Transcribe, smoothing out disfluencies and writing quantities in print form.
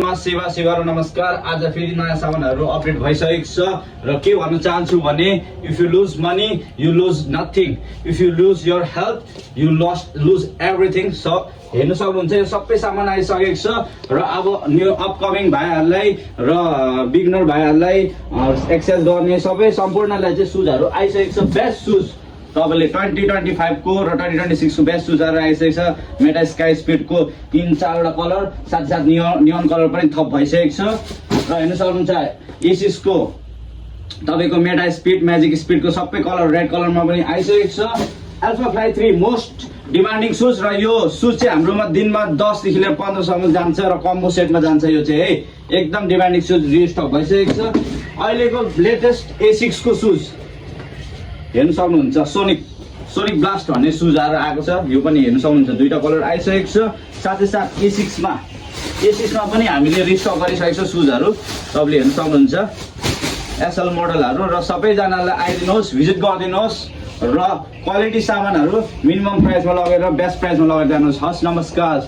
सेवा सेवा र नमस्कार। आज फेरि नयाँ सामानहरू अपडेट भइसकेको छ र के भन्न चाहन्छु भने if you lose money you lose nothing, if you lose your health you lose everything. So हेर्नु सक्नुहुन्छ यो सबै सामान आइसकेको छ र अब न्यू अपकमिङ भाइहरूलाई र बिगनर भाइहरूलाई एक्सर्साइज गर्ने सबै सम्पूर्णलाई चाहिँ सुजहरू आइसकेको छ। बेस्ट सुज तपाईँले 2025 को र 2026 को बेस्ट सुजहरू आइसकेको छ। मेटा स्काई स्पिडको 3-4 वटा कलर साथसाथ नियन कलर पनि थप भइसकेको छ र हेर्नु सक्नुहुन्छ एसिसको तपाईँको मेटा स्पिड म्याजिक स्पिडको सबै कलर रेड कलरमा पनि आइसकेको छ। Alpha fly 3 most demanding shoes र यो सुज चाहिँ हाम्रोमा दिनमा 10 देखि लिएर 15 सम्म जान्छ र कम्बो सेटमा जान्छ। यो चाहिँ है एकदम डिमान्डिङ सुज रिस्टक भइसकेको छ। अहिलेको लेटेस्ट एसिक्स को सुज हेर्नु सक्नुहुन्छ, सोनिक ब्लास्ट भन्ने सुजहरू आएको छ। यो पनि हेर्नु सक्नुहुन्छ दुईटा कलर आइसकेको छ। साथै साथ एसिक्समा पनि हामीले रिस्टक गरिसकेको छ सुजहरू, तपाईँले हेर्नु सक्नुहुन्छ एसएल मोडलहरू र सबैजनालाई आइदिनुहोस्, भिजिट गरिदिनुहोस् र क्वालिटी सामानहरू मिनिमम प्राइसमा लगेर बेस्ट प्राइसमा लगेर जानुहोस्। हस्, नमस्कार।